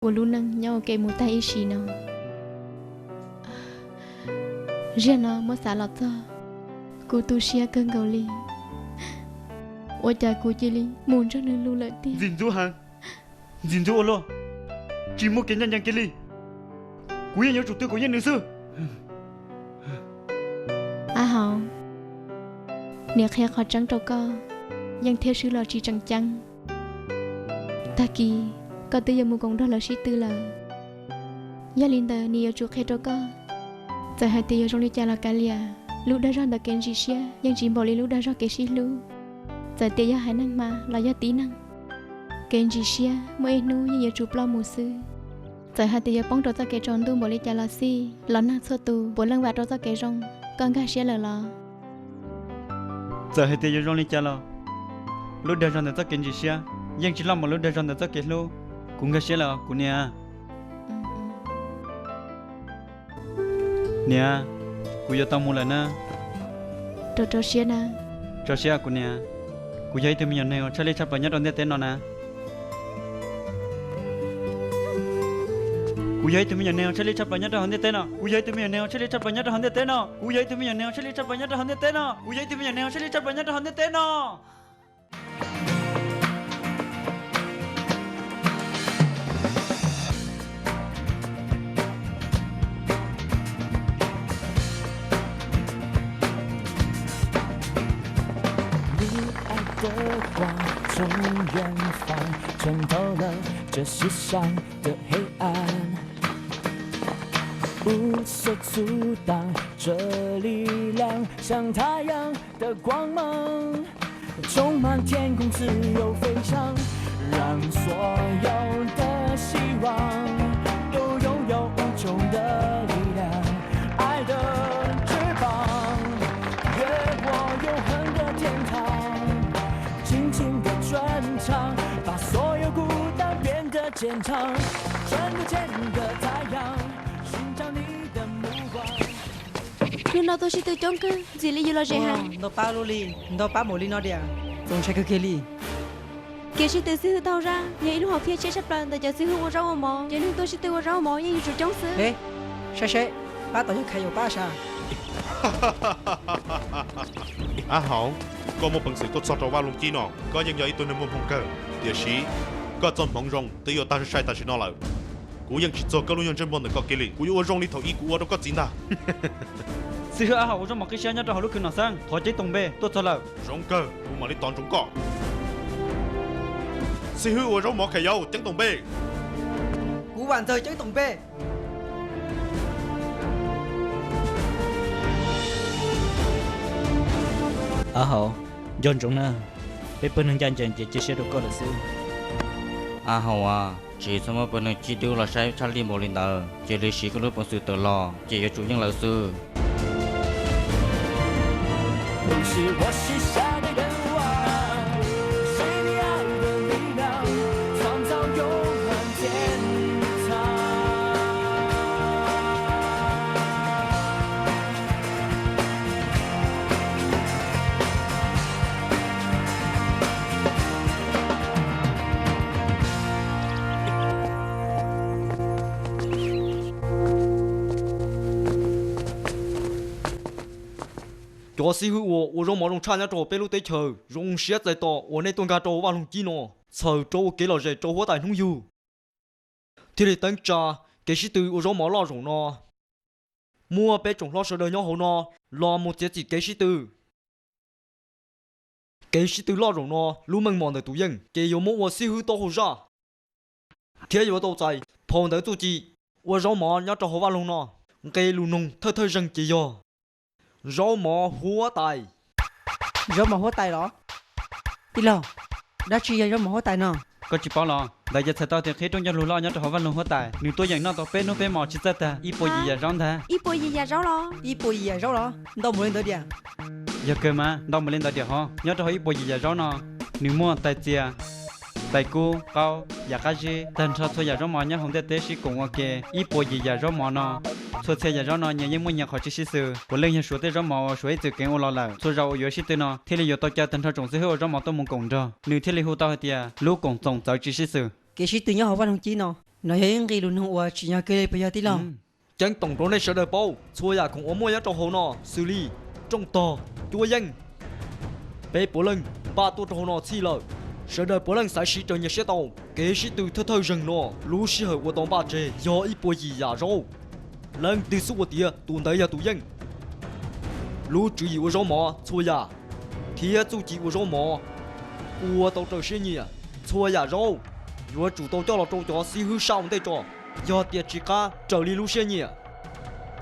ua lub neej nyob ua ke mus tag ib sim no. Ziag no muab xav los txog, kuv tu siab kawg nkaus li. Ua cas kuv cia li mus nrog nws lus lawm tiag? Ntxim ntxub heev, ntxim ntxub ua luaj, tsis muaj kev ncaj ncees kiag li. Kuv yeej yuav tsum twv kuv yeej nws xwb. Ab Hauv, niam qhia qhov tseeb rau koj, yeej thiab swb los tsis tseem ceeb. Tag kis koj twb yuav mus koom nrog lawv sib tw lawm. Yog li ntawd nws yuav tsum qhia rau koj, txawm hais tias yuav zoo li cas los kav liam, lub dag zog ntawm kev ntsis siab yeej tsis npaum li lub dag zog kev sib hlub. Txawm tias yog haiv neeg hma los yog tib neeg, kev ntsis siab muaj ib hnub yeej yuav tsum ploj mus xwb. Txawm hais tias yuav poob rau txoj kev tsaus ntuj npaum li cas los xij, los neeg txhua tus puav leej vam rau txoj kev zoo. Koj nkag siab lawm los? Txawm hais tias yuav zoo li cas los, lub dag zog ntawm txoj kev ntsis siab yeej tsis loj npaum lub dag zog ntawm txoj kev hlub. Kuv nkag siab lawm kuv niam. Niam, kuv yuav tau mus lawm na. Rau rau siab na. Rau siab kuv niam. Kuv yog ib tug me nyuam neeg uas tshaj lij tshaj plaws nyob rau ntiaj teb no na. Kuv yog ib tug me nyuam neeg uas tshaj lij tshaj plaws nyob rau hauv ntiaj teb no. Kuv yog ib tug me nyuam neeg uas tshaj lij tshaj plaws nyob rau hauv ntiaj teb no. Kuv yog ib tug me nyuam neeg uas tshaj lij tshaj plaws nyob rau hauv ntiaj teb no. Kuv yog ib tug me nyuam neeg uas tshaj lij tshaj plaws nyob rau hauv ntiaj teb no. Hnub no tuaj sib tw coob kawg, ntxim li yus los ze heev. Ntau pab luaj li, ntau pab npaum li no diam, txaus ntshai kawg kiag li. Kev sib tw xib hwb taug zaj yog ib lub hom phiaj tshiab tshaj plaws ntawm cov xib hwb ua zaub ua mov. Cov neeg tuaj sib tw ua zaub ua mov yeej yuav tsum coob xwb. Saib seb, pab tom yog Khais Yaum pab sas. Ab Hauv, koj muaj peev xwm tuaj txog rau Vaj Loog Cib no, koj yeej yog ib tug neeg muaj hmoo kawg. Tiam sis koj txoj hmoov zoo twb yuav tag sai tam sim no lawm. Kuv yeej tsis txuag koj lub nyuag ntsej muag ntawm koj kiag li. Kuv yuav ua zoo li thaum ub kuv ua rau koj txiv ntag. Xib hwb Ab Hauv ua zaub mov qib siab nyob rau hauv lub khw Nom Xeeb, thov ceeb toom npe tuaj txog lawm. Zoo kawg, kuv mam li tos ntsoov koj. Xib hwb ua zaub mov Khais Yaum, ceeb toom npe. Kuv Vam Ntxawg, ceeb toom npe. Ab Hauv, nco ntsoov na, peb pawg neeg ncaj ncees ces cia siab rau koj lawm xwb. Ab Hauv as, tsis txhob muab pawg neeg cib dub los saib tshaj lij npaum li ntawd, cia li siv koj lub peev xwm tawm los ces yuav tsum yeej lawm xwb. Cov xib hwb uas ua zaub mov zoo tshaj nyob rau peb lub teb chaws, zoo siab txais tos uas nej tuaj nkag rau Vaj Loog Cib no, txhawm rau ua kev lom zem rau huab tais hnub yug. Thiaj li teeb tsa kev sib tw ua zaub mov loj zaum no. Muaj peb tsoom hlob sawv daws nyob hauv no los mus txiav txim kev sib tw. Kev sib tw loj zaum no lub meej mom ntawm tus yeej ces yuav muab ua xib hwb taub hau zaj, thiab yuav tau txais phau ntawv txuj ci ua zaub mov nyob rau hauv vaj loog no. Nqe lus noog thawj thawj zeeg ces yog zaub mov huab tais. Zaub mov huab tais los? Tij laug, dab tsi yog zaub mov huab tais no? Koj tsis paub los? Ntawd ces txhais tau tias qhib rooj ncauj lug loj nyob rau hauv vaj loog huab tais, nws tuaj yeem noj tau peb hnub peb hmos tsis txawj tag ib puas yim yam zaub ntag. Ib puas yim yam zaub los? Ib puas yim yam zaub los? Ntau npaum li ntawd diam? Yog kawg mas, ntau npaum li ntawd diam hov. Nyob rau hauv ib puas yim yam zaub no, nws muaj tais txias, tais kub, qaub, yam qab zib, tag nrho txhua yam zaub mov nyob hauv ntiaj teb sib koom ua ke ib puas yim yam zaub mov no. Txhua txhia yam zaub no nyias yeej muaj nyias qhov tsis sib xws, puav leej yog suav tej zaub mov uas suav ib txwm keev ua los lawm. Txhua zaus uas yuav sib tw no thiaj li yuav tau caw tag nrho tsoom xib hwb ua zaub mov tuaj mus koom nrog, nws thiaj li hu tau hais tias lub koom txoom txawv tsis sib xws. Kev sib tw nyob hauv vaj loog cib no No yog ib nqi lus nug uas tsim nyog kiag li puas yog tij laug? Ceeb toom rau nej sawv daws paub, txhua yam khoom uas muaj nyob rau hauv no xws li rooj tog, cuab yeej, peb puav leej npaj tuaj rau hauv no txhij lawm. Sawv daws puav leej xaiv siv raws nyias siab tau. Kev sib tw thawj thawj zeeg no, lub sij hawm ua tau npaj tseg yog ib puas yim yam zaub. Leej twg xub ua tiav, tus ntawd yog tus yeej. Lub tswv yim ua zaub mov txhua yam, thiab txuj ci ua zaub mov ua tau raws siab nyiam. Txhua yam zaub yuav tsum tau coj los rau cov xib hwb sab ua ntej tso. Yog tias tsis qab raws li lub siab nyiam,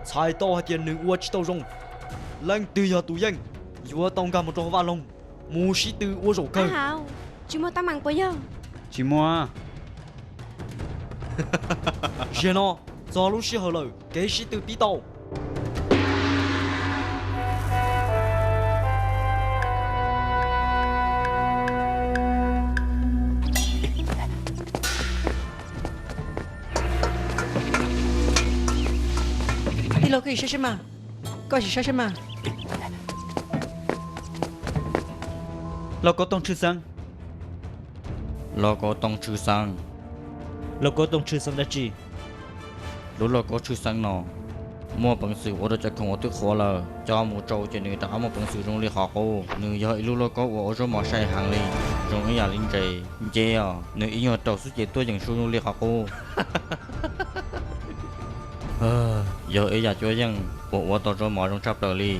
txhais tau hais tias nws ua tsis tau zoo, leej twg yog tus yeej yuav tau nkag mus rau hauv vaj loog mus sib tw ua zaum kawg. Tsis muaj teeb meem puas yog? Tsis muaj. Zaum no txog lub sij hawm lawm, kev sib tw pib tau. Tij laug, koj sim saib seb mas, koj sim saib seb mas. Lauj kaub tooj tshwj xeeb. Lauj kaub tooj tshwj xeeb. Lauj kaub tooj tshwj xeeb dab tsi? Lub lauj kaub tshwj xeeb no muaj peev xwm ua rau cov khoom uas twb qhuav lawm coj mus tsau ces nws rov qab muaj peev xwm zoo li qhov qub. Nws yog ib lub lauj kaub uas ua zaub mov sai heev li, zoo ib yam li ntses. Nce os, nws ib nyuag raug xwb ces tuaj yeem su zoo li qhov qub. Yog ib yam cuab yeej uas ua tau zaub mov zoo tshaj plaws li.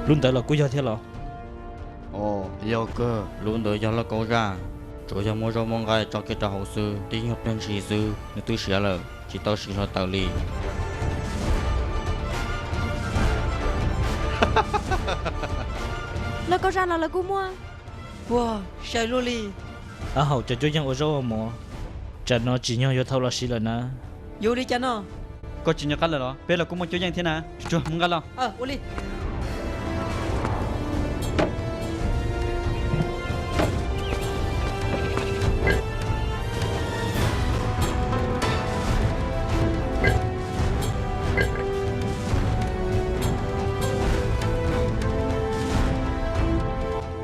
Lub ntawd los kuj yog thiab los? Yog kawg, lub ntawd yog lauj kaub zaj, tsuas yog muab zaub muab nqaij tso kiag rau hauv xwb, tib nyuag pliag ntshis xwb nws twb siav lawm, tsis tau siv hluav taws li. Lauj kaub zaj los lawv kuj muaj. Ua, sai luaj li. Ab, hauv cov cuab yeej ua zaub ua mov, tsam no tsim nyog yuav tau los siv lawm na. Yuav ua li cas no? Koj tsis nco qab lawm los? Peb los kuj muaj cuab yeej thiab na. Tsuag tsuag mus nqa los. Ua li.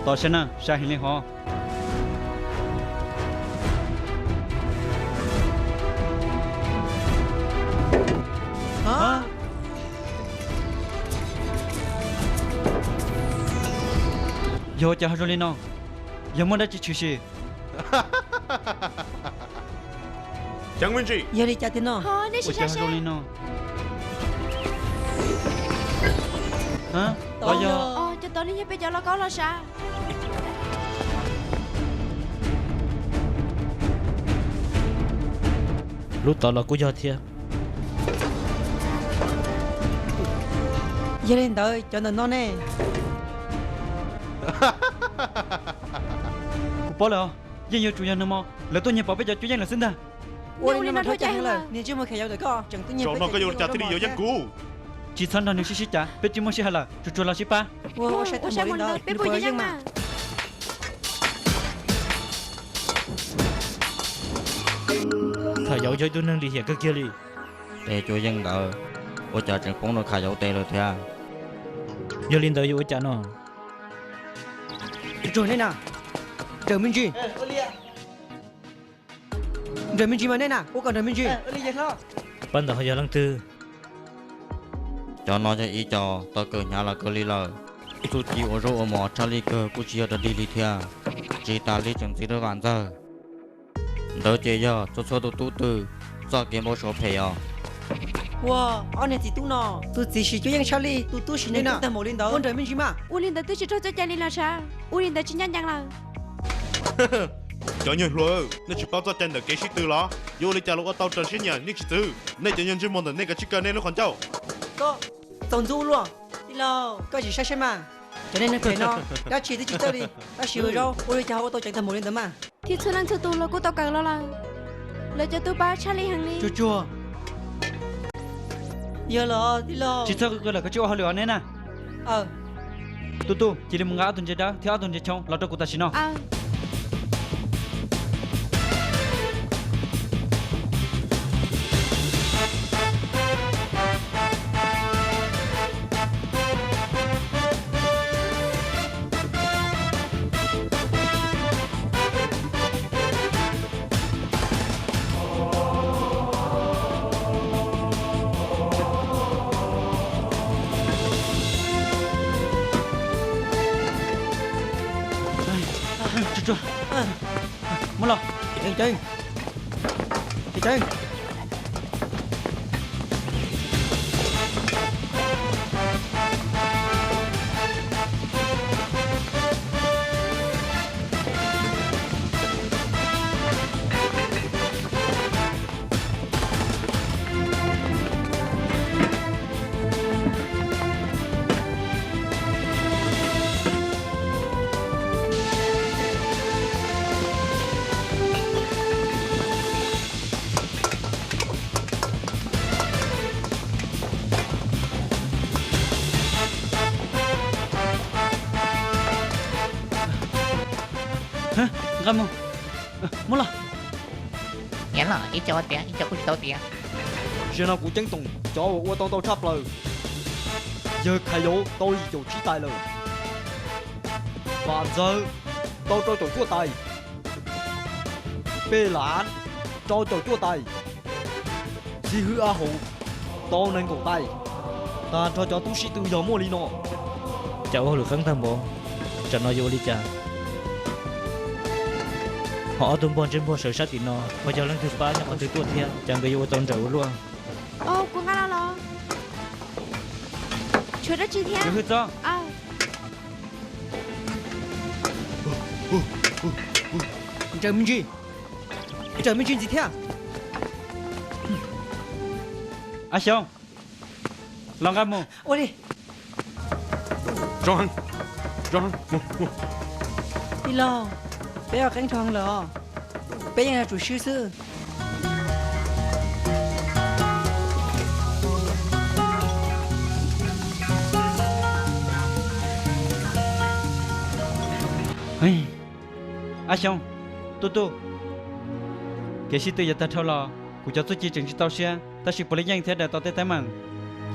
Tos saib na, sai heev li hov. Yog ua cas ho zoo li no? Yog muaj dab tsi tshwm sim? Yog li cas tiag no? Ua cas ho zoo li no? Tos yog, cov tod nws yog peb cov lauj kaub los sav. Lub tod los kuj yog thiab. Yog li ntawd cov ntawm no ne? Kuv paub lawm os, yeej yuav tsum yog nws mos, lawv tuaj nyiag pov peb cov cuab yeej lawm xwb ntag. Ua li no dhau caij heev lawm, niag ntsej muag khav yauv ntawm koj tseem tuaj nyiag peb cov cuab yeej los siab. Tsis txhob nrog nws sib sib cav, peb tsis muaj sij hawm lawm, tsuag tsuag los sib pab. Ua, ua sai tag npaum li ntawd peb puas yuav yeej mas? Khav yauv yog ib tug neeg lim hiam kawg kiag li. Tej cuab yeej ntawd ua cas tseem poob rau khav yauv tes lawm thiab. Yog li ntawd yuav ua cas no? Tsuag tsuag nej na, nrawm me ntsis. Nrawm me ntsis mas nej na, ua kom nrawm me ntsis. Pab ntawd ho yog leej twg? Cov no yog ib co tau kawm hnyav los kawg li lawm. Txuj ci ua zaub ua mov tshaj lij kawg kuj tsis yog dog dig li thiab, tsis tas li tseem ntxiv rau vam ntxawg. Ntawd ces yog txhua txhua tus tub twg txoj kev npau suav phem os. Ua, ob niag txiv tub no, tus txiv siv cuab yeej tshaj lij, tus tub siv neeg tag npaum li ntawd, ua nrawm me ntsis mas. Ua li ntawd twb tsis raug txoj cai li los sav, ua li ntawd tsis ncaj ncees lawm. Cov nyuag hluas, nej tsis paub txoj cai ntawm kev sib tw los? Yuav ua li cas los ua tau raws siab nyiam nej tsis txwv. Nej cov nyuag ntsej muag ntawm nej kav tsij kaw nej lub qhov ncauj. Txaus ntxub luaj. Tij laug, koj tsis saib seb mas, cov neeg phem no dab tsi twb tsis txawj li, tab sis ua zaub ua li cas ho ua tau ceev tag npaum li ntawd mas. Thiab txhua leej txhua tus los kuj tau kawm los lawm. Lawv cov tub pab tshaj lij heev li. Tsuag tsuag. Yog los tij laug. Tsis txhob qw qw lawm, koj tsis ua hauj lwm os neb na. Tub tub, cia li mus nqa ob tug ntses dawb thiab ob tug ntses choo los rau kuv tam sim no. Tsuag tsuag, muab los. Ceev ceev, ceev ceev. Nqa mus, muab los. Niam los, ib co tiav, ib co kuj tsis tau tiav. Zaum no kuv ceeb toom cov uas ua tau ntau tshaj plaws. Yawg Khais Yauv tau yim caum tsib tais lawm. Vam Ntxawg tau rau caum cuaj tais. Pej Lav rau caum cuaj tais. Xib hwb Ab Haus tau nees nkaum tais. Tag nrho cov tub sib tw yog muaj li no. Cas ua hauj lwm qeeb tag npaum, tsam no yuav ua li cas? Ho ob tug npog ntsej muag sawv sab tim no, puas yog leej twg pab nyob qhov twg tuaj thiab? Cas nkawd yuav ua tau nrawm ua luaj? Kuv nqa los los. Tshuav dab tsi thiab? Hwj txob. Nrawm me ntsis, nrawm me ntsis ntxiv thiab. Ab Xyooj, los nqa mus. Ua li. Zoo heev, zoo heev. Tij laug, peb ua qeeb dhau heev lawm os. Peb yeej yog tsum swb xwb. Ab Xyooj, Tub Tub, kev sib tw yuav tag dhau los kuv cov txuj ci tseem tsis tau siab, tab sis puav leej yeej thiab daws tau tej teeb meem.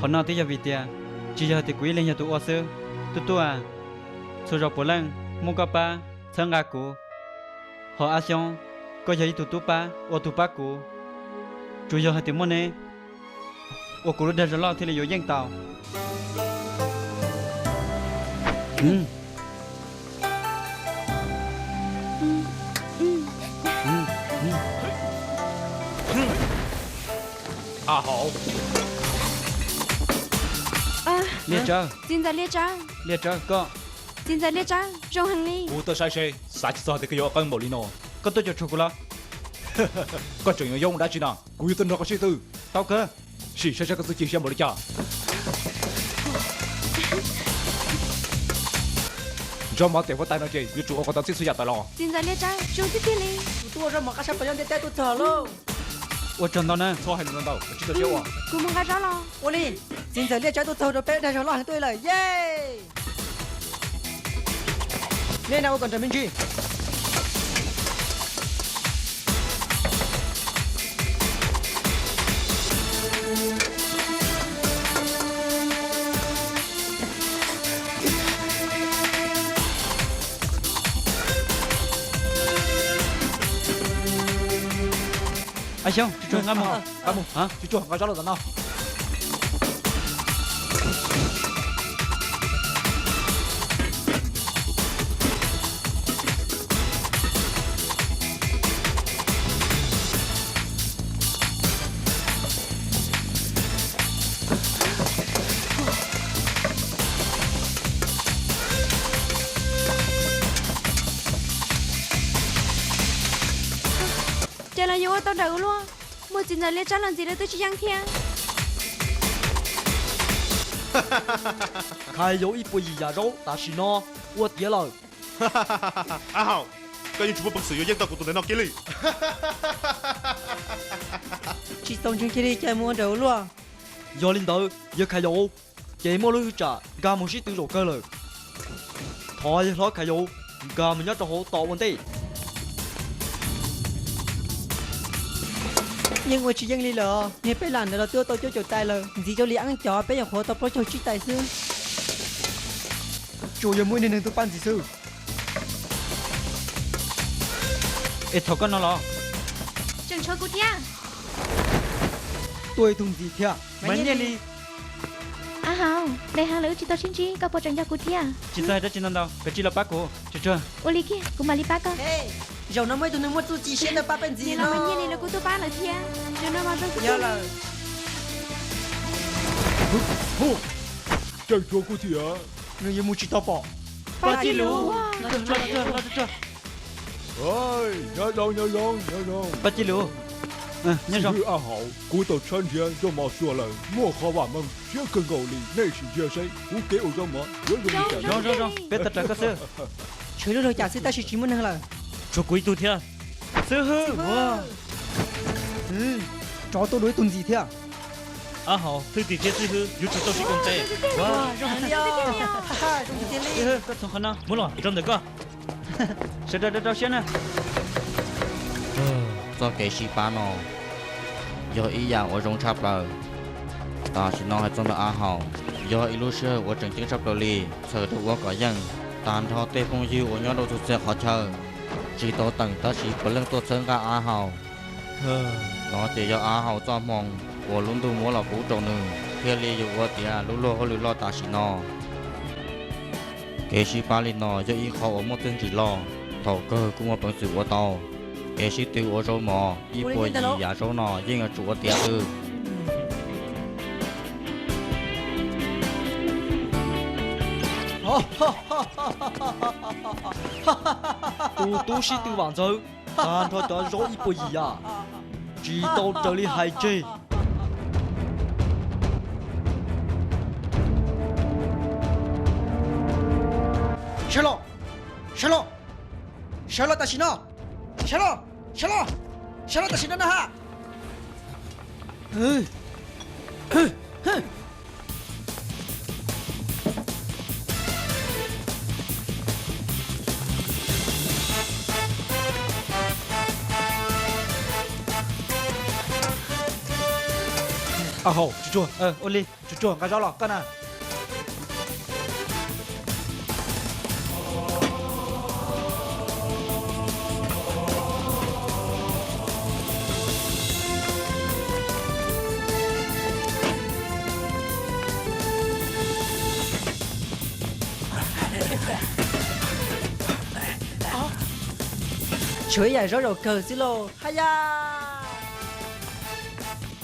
Qhov no twb yog vim tias tsis yog hais tias kuv ib leeg yog tus ua xwb. Tub Tub a, txhua zaus puav leej muaj koj pab txhawb nqa kuv. Ho Ab Xyoob, koj yog ib tug tub pab ua tus pab kuv. Tsuas yog hais tias muaj neb, ua kuv lub dag zog loj thiaj li yuav yeej tau. Liaj Tsawb, Txiv ntxawm Liaj Tsawb, Liaj Tsawb koj. Txiv ntxawm Liaj Tsawb, zoo heev li. Kuv tuaj saib seb, xav tsis txog tias koj yuav ua qeeb npaum li no. Koj tuaj cuam tshuam kuv los? Koj tseem yuav yog ua dab tsi no? Kuv yuav tuaj nrog koj sib tw. Tau kawg. Sim saib saib koj txuj ci siab npaum li cas. Ntsoj mov tiam huab tais no ces yuav tsum ua kom tau txhij txhua yam tas los. Txiv ntxawm Liaj Tsawb, zoo tiag tiag li. Kuv twb ua zaub mov qab sab plaws nyob ntiaj teb tuaj txog lauj. Ua tsaug ntau na. Txhob hais lus ntau, tsis txaus siab ua. Kuv mus nqa zaub los. Ua li. Txiv ntxawm Liaj Tsawb tuaj txog rau peb dag zog loj heev tuaj lawm, ye. Nej na ua kom nrawm me ntsis. Ab Xyoob, tsuag tsuag nqa mus. Tsuag tsuag nqa zaub los tom no. Cas los yuav ua tau nrawm ua luaj, muaj txiv ntxawm Liaj Tsawb los ntxiv lawv twb tsis yeej thiab. Khais Yauv ib puas yim yam zaub tam sim no ua tiav lawm. Ab Haus, koj yeej tsis muaj peev xwm yuav yeej tau kuv tus ntawm no kiag li. Tsis txaus ntseeg kiag li, cas mus ua nrawm ua luaj. Yog li ntawd yawg Khais Yauv, ces muaj lub hwj tsam nkag mus sib tw zaum kawg lawm. Thov yawg hlob Khais Yauv nkag mus nyob rau hauv tos ua ntej. Yeej ua tsis yeej li lawm, niag peb lam ntawd los twb ua tau cuaj caum tais lawm, ntxiv rau li eeb cov peb nyuam qhuav tau plaub caug tsib tais xwb. Tsuas yog muaj ib niag neeg tuaj pab ntxiv xwb. Es thaum koj no los? Tseem tshuav kuv thiab. Tuaj ib tug ntxiv thiab. Mas nyiaj li. Tau, daim heev lawm wb tsis tau sib ntsib, koj puas tseem nco kuv thiab? Tsis txhob hais dab tsi ntau ntau, koj cia li los pab kuv. Tsuag tsuag. Ua li kiag, kuv mam li pab koj. Zaum no muaj ib tug neeg muaj txuj ci siab ntawd pab peb ntxiv no. Nws los kuv twb pab lawm thiab. Zaum no los zoo. Yog lawm. Tseem tshuav kuv thiab. Nws yuav mus tsis tau pom. Pab Ci Lus. Nyob zoo, nyob zoo. Pab Ci Lus. Xib hwb Ab Haus, kuv tau tshawb nrhiav zaub mov xua lawm, muaj qhov vam meej siab kawg nkaus li, nej sim ntsia seb kuv kev ua zaub mov yuav zoo li cas. Zoo zoo zoo, peb tau raws koj xwb. Tshwm lub lwg cas xwb tab sis tsis muaj neeg lawm. Tshuav kuv ib tug thiab. Xib hwb, tsov tuaj dua ib tug ntxiv thiab. Ab Haus, thwj tim thiab xib hwb yuav tsum tau sib koom tes. Xib hwb, koj txhoov qhov no muab los rau ntawm koj. Sawv daws rau rau siab na. Txoj kev sib pab no yog ib yam uas zoo tshaj plaws. Tam sim no hais txog ntawm Ab Haus, yog ib lub sij hawm uas tseem ceeb tshaj plaws li, txhawm rau ua kom yeej. Tag nrho tej phooj ywg uas nyob rau txhua txhia qhov chaw tsis tau teem tab sis puav leej tuaj txhawb nqa Ab Haus. No ces yog Ab Haus txoj hmoo uas lub ntuj muab los pub rau nws thiaj li yuav ua tiav lub luag hauj lwm loj tam sim no. Kev sib pab li no yog ib qho uas muaj txiaj ntsig loj, thaum kawg kuj muaj peev xwm ua tau. Kev sib tw ua zaub mov ib puas yim yam zaub no yeej yuav tsum ua tiav xwb. Tus tub sib tw vam ntxawv, tag nrho cov zaub ib puas yim yam, tsis tau raws li hais tseg. Sawv los, sawv los, sawv los tam sim no, sawv los, sawv los, sawv los tam sim no na ha. Ab Haus, Tsuag Tsuag, ua li, Tsuag Tsuag nqa zaub los koj na. Tshuav ib yam zaub zaum kawg xwb lauj, ha ya.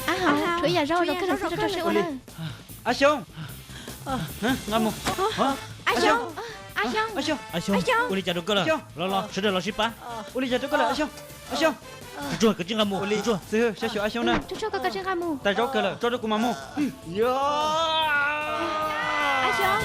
Ab Haus, tshuav ib yam zaub zaum kawg xwb, rau rau siab ua na. Ab Xyooj, nqa mus. Ab Xyooj, Ab Xyooj, ua li cas rau koj lawm? Los los, sawv daws los sib pab. Ua li cas rau koj lawm Ab Xyooj? Ab Xyooj, Tsuag Tsuag, koj tsis nqa mus. Tsuag Tsuag, xib hwb, saib xyuas Ab Xyooj na. Tsuag Tsuag, koj tsis nqa mus. Tag zaub kawg lawm, tso rau kuv mam mus. Ab Xyooj.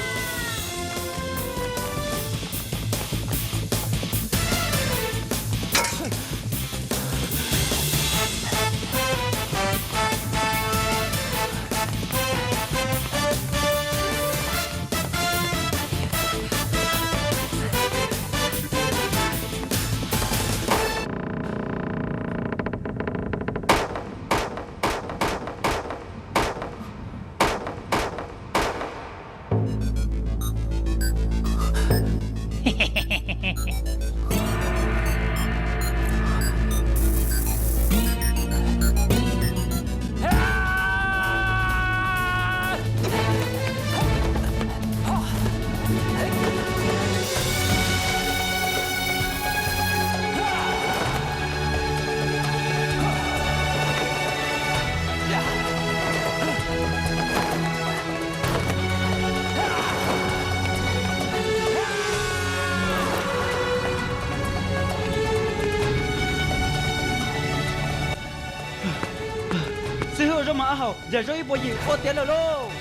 Xib hwb ua zaub mov Ab Haus, yam zaub ib puas yim ua tiav lawm lauj.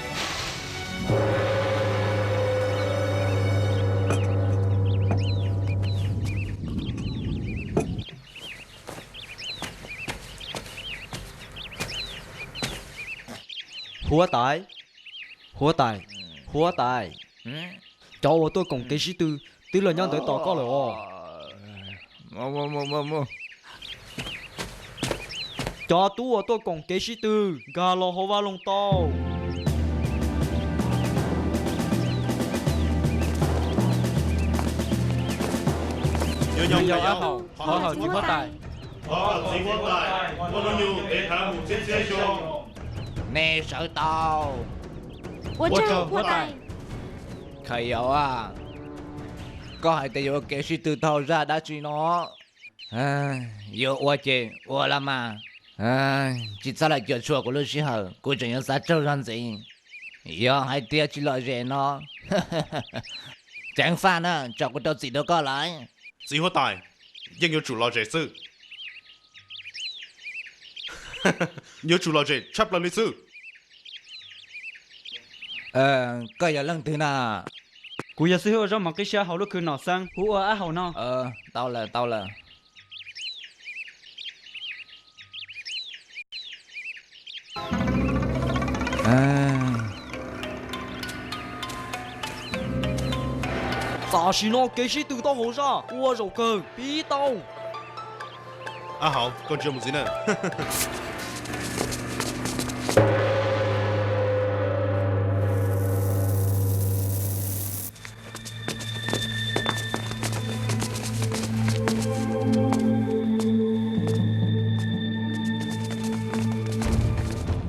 Huab tais, huab tais, huab tais, cov uas tuaj koom kev sib tw twb los nyob ntawd tos koj lawm os. Cov tub uas tuaj koom kev sib tw, nkag los hauv vaj loog tau. Nyob zoo, thov hawm txiv huab tais. Thov hawm txiv huab tais, muaj hnub nyoog kev thaiv mus txhiab txhiab xyoo. Nej sawv tau. Ua tsaug huab tais. Khayaus a, koj hais tias yuav ua kev sib tw taug zaj dab tsi no? Yuav ua ces ua los mas. Tsis txhob lam cuam tshuam kuv lub sij hawm, kuv tseem yuav xav tsaug zog ntxiv. Yog hais tias tsis lom zem no, ceev faj na, tso kuv rau txim rau koj lawm. Txiv huab tais, yeej yuav tsum lom zem xwb. Yuav tsum lom zem tshaj plaws li xwb. Koj yog leej twg na? Kuv yog xib hwb ua zaub mov qib siab hauv lub khw Nom Xeeb, kuv ua ab haus no. Tau lawm, tau lawm. Tam sim no kev sib tw taug hauv zaj ua zaum kawg, pib tau. Ab haus, koj ntsia mus ntxiv na.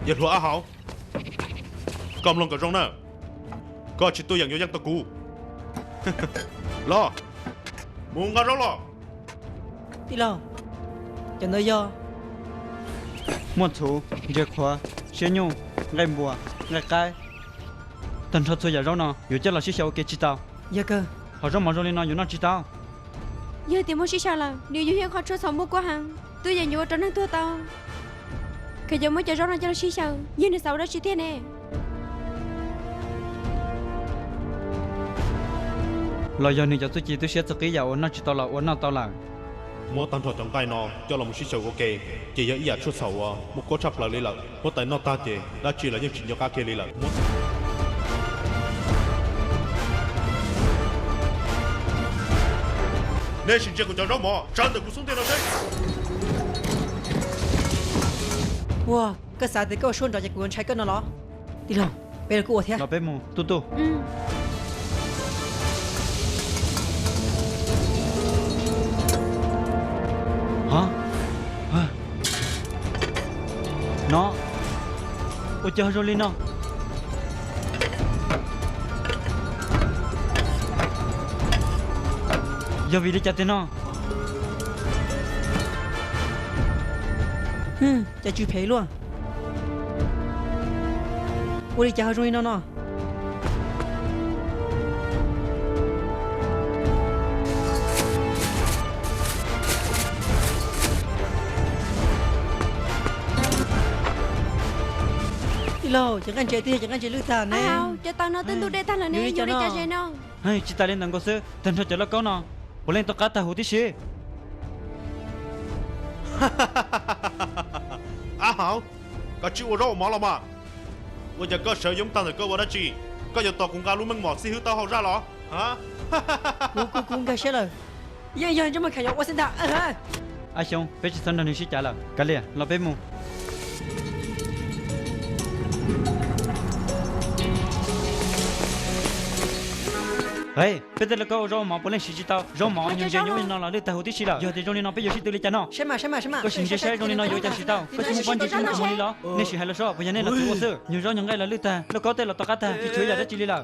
Yawg hluas Ab Haus, koj mloog kom zoo na, koj tsis tuaj yeem yuav yeej tau kuv. Los, mus nqa zaub los. Tij laug, cov ntawd yog muaj txhuv, ntses qhuav, siab nyuj, nqaij npua, nqaij qaib, tag nrho txhua yam zaub no yuav coj los sib xyaw ua ke tsis tau. Yog kawg. Hom zaub mov zoo li no yuav noj tsis tau. Yog tias muab sib xyaw lawm, nws yog ib qho tshuaj txhaum muaj kuab heev, twb yeej yuav ua rau neeg tuag tau. Khayaus muab cov zaub no coj los sib xyaw, yog nws xav ua dab tsi thiab ne? Los yog nws cov txuj ci twb siab txog qib yam uas noj tsis tau los ua noj tau lawm. Muab tag nrho cov nqaij no coj los mus sib xyaw ua ke, ces yog ib yam tshuaj txhaum uas muaj kuab tshaj plaws li lawm. Huab tais noj tag ces dab tsi los yeej tsis nco qab kiag li lawm. Nej sim ntsia kuv cov zaub mov sawv ntawm kuv xub ntiag no seb. Ua, koj xav tias koj ua suab nrov ces kuv yuav ntshai koj no los? Tij laug, peb los kuj ua thiab. Los peb mus, tuj tuj. No, ua cas zoo li no? Yog vim li cas tiag no? Cas tsw phem luaj. Ua li cas ho zoo li no no? Tij laug, cov nqaij ntses twb yog cov nqaij ntses lwj tag ne. Cov taws no twb ntub dej tag lawm ne, yuav ua li cas no? Tsis tas li ntawd nkaus xwb, tag nrho cov lauj kaub no puav leej to qab tag huv tib si. Ab Haus, koj tsis ua zaub ua mov los mas. Ua cas koj sawv yoov tag ntawm koj ua dab tsi? Koj yuav tos kuv nqa lub meej mom xib hwb taub hau zaj los? Kuv kuv kuv nkag siab lawm. Yeej yog ntsej muag Khayaus ua xwb ntag. Ab Xyoob, peb tsis txhob nrog nws sib cav lawm, kav liam, los peb mus. Peb tej lauj kaub ua zaub ua mov puav leej siv tsis tau, zaub mov nyuag ntses nyuaj no los lwj tag huv tib si lawm. Yog tias zoo li no peb yuav sib tw li cas no? Koj sim ntsia saib zoo li no yuav ua cas siv tau. Koj tsis muaj pob ntseg tsis muaj qhov muag li los? Nej sim hais los saib, puas yog nej los txwv ua xwb? Nyuag zaub nyuag nqaij los lwj tag, lauj kaub tej los tom qab tag, tsis tshuav yam dab tsi li lawm.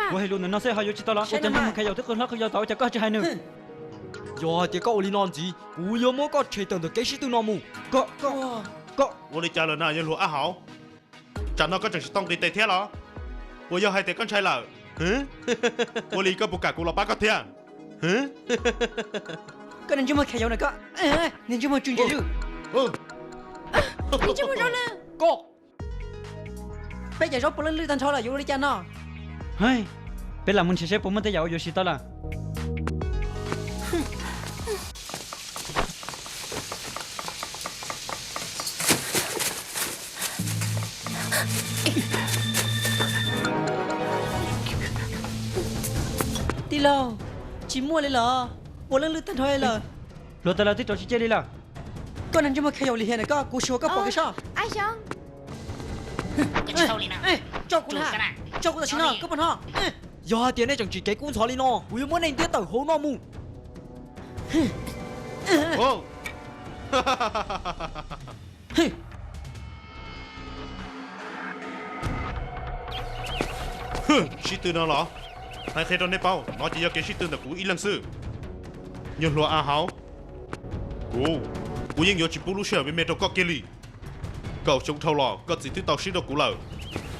Kuv hais lus ntawm no xwb ho yuav tsis tau los? Ua cas ntsej muag Khayaus twb qw hlob qw yau tas ua cas koj tsis hais nws? Yog hais tias koj ua li no ntxiv, kuv yuav muab koj tshem tawm ntawm kev sib tw no mus. Koj, koj, koj. Ua li cas lawm na yawg hluas Ab Haus? Tsam no koj tseem tsis tau nqis tes thiab los? Puas yog hais tias koj ntshai lawm? Ua li koj puas kam kuv los pab koj thiab? Koj niag ntsej muag Khayaus na koj, niag ntsej muag tsw ntses lwj. Koj. Peb cov zaub puav leej lwj tag nrho lawm yuav ua li cas no? Peb lam mus nrhiav saib puas muaj tej yam uas yuav siv tau lawm. Tij laug, tsis muaj li los? Puav leej lwj tag nrho li lawm. Hluav taws los twb rau tsis ciaj li lawm. Koj niag ntsej muag Khayaus lim hiam na koj, kuv xyuas koj pom kev soj. Tso kuv na, tso kuv tam sim no, koj puas hnov? Yog hais tias nej tseem tsim kev kub ntxhov li no, kuv yuav muab nej ntiab tawm hauv no mus. Hwj. sib tw no los? Hais qhia rau nej paub, no ces yog kev sib tw ntawm kuv ib leeg xwb. Nyuag hluas A Hauv, kuv, kuv yeej yuav tsis pub lub sij hawm me me rau koj kiag li. Kaum xyoo dhau los koj txiv twb tau swb rau kuv lawm.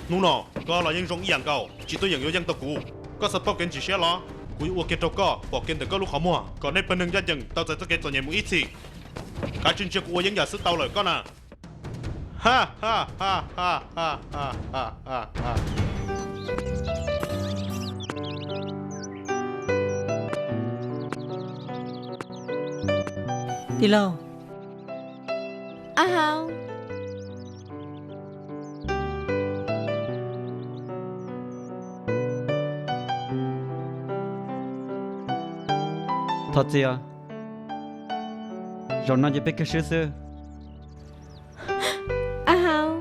Hnub no koj los yeej zoo ib yam nkaus, tsis tuaj yeem yuav yeej tau kuv. Koj xav paub kev ntsim siab los? Kuv yuav ua kiag rau koj pom kev ntawm koj lub qhov muag kom nej pawg neeg ncaj ncees tau txais txoj kev txom nyem mus ib txhis. Kav tsij ntsia kuv ua yeeb yam xwb tau lawm koj na. Tij laug. A Hauv. Thov txim os, zaum no ces peb kawg swb xwb. A Hauv,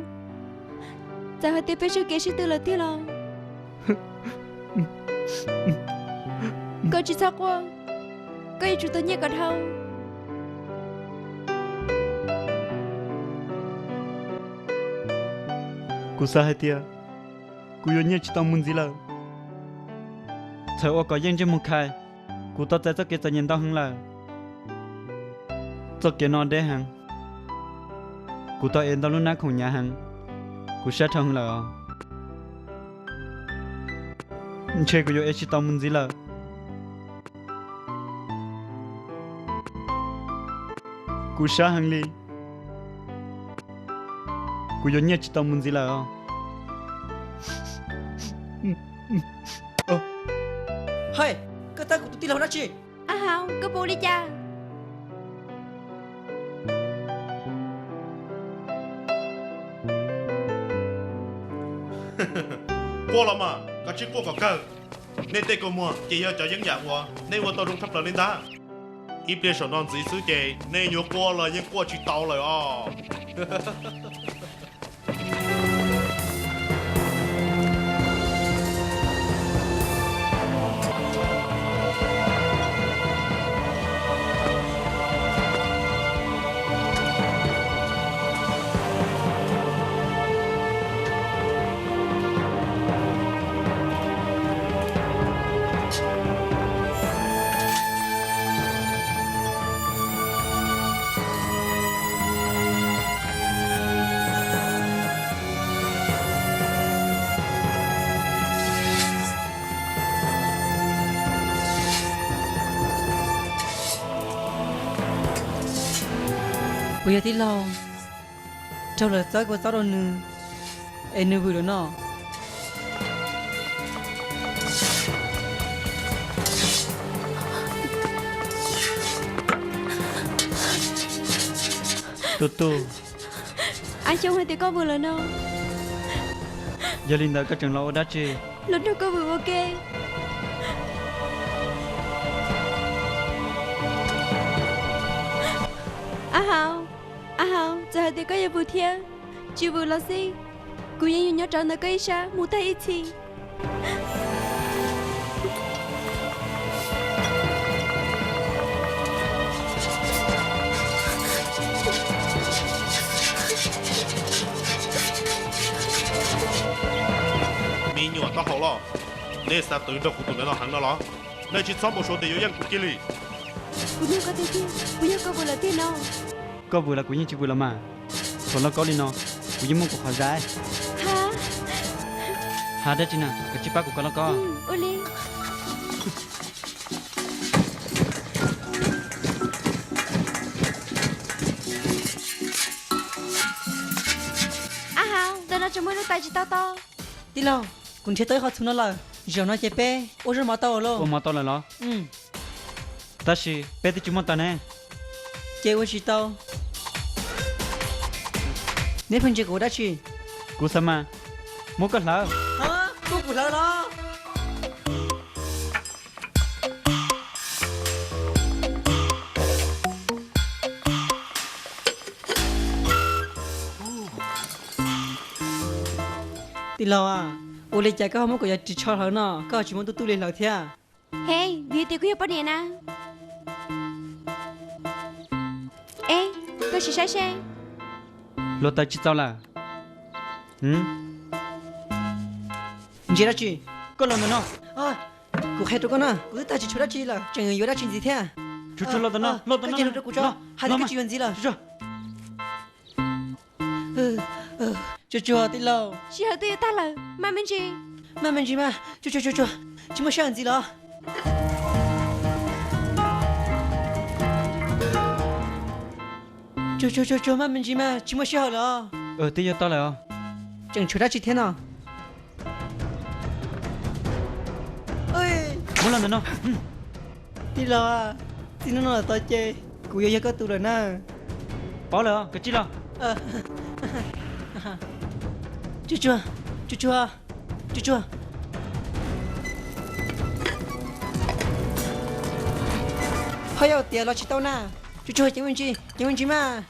txawm hais tias peb tso kev sib tw lawm tiag los koj tsis txhob quaj, koj yuav tsum tau nyiaj kom dhau. Kuv xav hais tias kuv yuav nyiaj tsis tau mus ntxiv lawm. Txawm ua kom yeej ntsej muag khai, kuv tau txais txoj kev txom nyem ntau heev lawm. Txoj kev no deb heev, kuv tau ev ntau lub hnab khoom hnyav heev, kuv sab dhau heev lawm os. Ntshe kuv yuav ev tsis tau mus ntxiv lawm. Kuv sab heev li, kuv yuav nyiaj tsis tau mus ntxiv lawm os. Hais, koj txhawb kuv tus tij laug dab tsi? A Hauv, koj puas ua li cas? Quaj los mas, kav tsij quaj kom kawg. Nej tej kua muag ces yog cov yeeb yam uas nej ua tau zoo tshaj plaws li ntag. Ib pliag saum no ntxiv xwb ces nej yuav quaj los yeej quaj tsis tau lawm os. Kuv yog tij laug raug lawv txawb kua txob rau nws es nws vwm lawm no. Tus tub, Av Xyooj hais tias koj vwm lawm no. Yog li ntawd koj tseem los ua dab tsi? Los nrog koj vwm ua ke. Av Hauv, Av Hauv, txawm hais tias koj yuav vwm thiab tsis vwm los xij, kuv yeej yuav nyob rau ntawm koj ib sab mus tag ib txhis. Me nyuam taub hau loj, nej xav twv nrog kuv tus ntawd no heev no los? Nej tsis txhob npau suav tias yuav yeej kuv kiag li. Kuv nug koj tiag tiag, puas yog koj vwm lawm tiag no? Koj vwm los kuv yeej tsis vwm los mas. Thaum loj kaub li no, kuv yeej muaj kuv qhov zais. Ha, dab tsi na, koj tsis pab kuv koj loj kaub. Ua li. Av Hauv, ntawm no tseem muaj ib lub tais tsis tau tau. Tij laug, kuv nrhiav tau ib qho txhuv no lawm, zaum no ces peb ua zaub mov tau lauj. Ua mov tau lawm los? Tab sis peb twb tsis muaj tais ne. Ces ua tsis tau. Neb pheej ntsia kuv ua dab tsi? Kuv xav mas, muab koj hlawv. Koj kuv hlawv los? Tij laug, ua li cas koj ho muab kuv cov ris tsho hlawv no, koj ho tsis muab tub tub li hlawv thiab? He, vim tias kuv yog poj niam na. E, koj sim saib seb. Hluav taws tsis txaus lawm. Ntsia dab tsi? Koj los ntawm no. Kuv qhia rau koj na, kuv twb tag tsis tshuav dab tsi lawm, tseem yuav dab tsi ntxiv thiab? Tsuag tsuag los ntawm no, los ntawm no. Koj cia li rau kuv tso, hais tias koj tsis yuav ntxiv lawm. Tsuag tsuag tij laug, sij hawm twb yuav tag lawm, maj me ntsis. Maj me ntsis mas, tsuag tsuag tsuag tsuag, tsis muaj sij hawm ntxiv los? Tsuag tsuag tsuag tsuag, maj me ntsis mas, tsis muaj sij hawm lawm os. Twb yuav tau lawm os. Tseem tshuav dab tsi thiab no? Muab los ntawm no. Tij laug, txij hnub no los tod ces kuv yuav yog koj tus lawm na. Paub lawm, kav tsij los. Tsuag tsuag, tsuag tsuag, tsuag tsuag. Ho yog tias los tsis tau na, tsuag tsuag, ceev me ntsis, ceev me ntsis mas.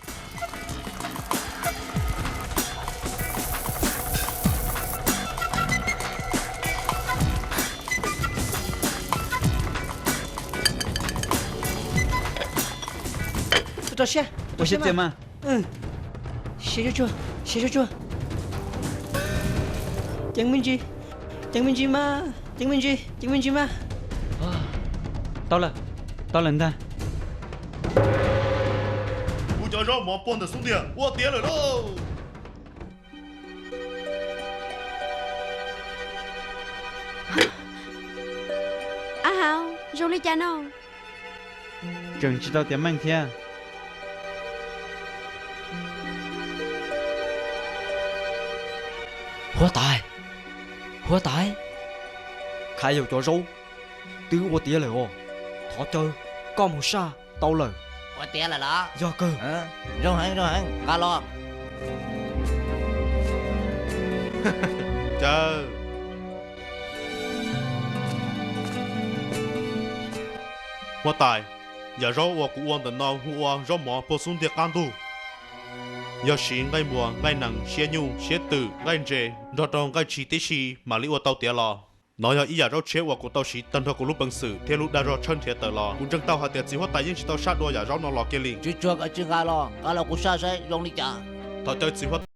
Rau siab, rau siab mas. Siab tsuag tsuag, siab tsuag tsuag. Ceev me ntsis, ceev me ntsis mas, ceev me ntsis, ceev me ntsis mas. Tau lawm, tau lawm ntag. Kuv cov zaub mov puag ntawm xub ntiag ua tiav lawm lauj. Ab hauv, zoo li cas no? Tseem tsis tau tiav meej thiab. Huab tais, huab tais, Khayaus cov zaub twb ua tiav lawm os. Thov caw koj mus saj tau lawm. Ua tiav lawm los? Yog kawg. Zoo heev, zoo heev, nqa los. Caw. Huab tais, yam zaub uas kuv ua ntawm no hu ua zaub mov puag xub ntiag qab ntug. Yog siv nqaij npuas, nqaij nees, siab nyuj, siab twm, nqaij ntses nrog rau nqaij tshis tib si mam li ua tau tiav los. Nov yog ib yam zaub tshiab uas kuv tau siv tag nrho kuv lub peev xwm thiab lub dag zog tshawb nrhiav tawm los. Kuv ntseeg tau hais tias txiv huab tais yeej tsis tau saj dua yam zaub no los kiag li. Tsuag tsuag, koj cia li nqa los, nqa los kuv saj saib zoo li cas. Thov caw txiv huab